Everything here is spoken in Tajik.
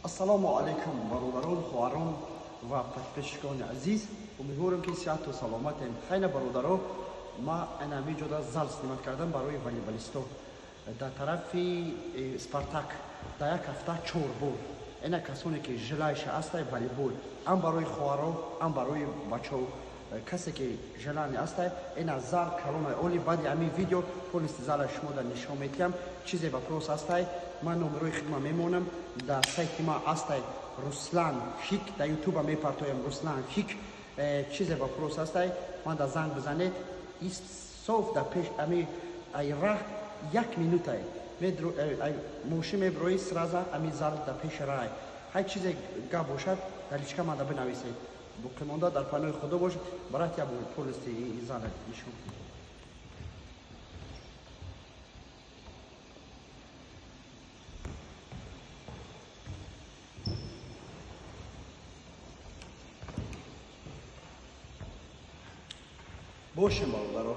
Ассалому алайкум, бародарон, хоҳарон ва подписчикони азиз. Умедворам, ки сиҳату саломатем. Хайна, бародаро, ма ана ҷода зал снимать кардам барои волейболисто дар тарафи Спартак. Дар як ҳафта чор бор. Ина, касоне ки желающий астай, волейбол ам барои хоҳаро, ам барои бачао, касе ки желание астай, ина зал калонаи оли. Баъди ҳамин видео полностью зала шумо дар нишон метиҳам. Чизе вопрос астай, ман номерои хидма мемонам, дар сайти ма астай, Руслан Хик, дар Ютуба мепартоям, Руслан Хик. Чизе вопрос астай, ман дар занг бизанед. Соф дар пеш ами ай раҳ як минутай мошин меброи, сразу ами зал дар пеши рай. Ҳар чизе гап бошад, дар личка манда бинависед. Боқимонда дар паноҳи Худо бошед. Брат, я полностью зала нишон. Бошем, бародаро.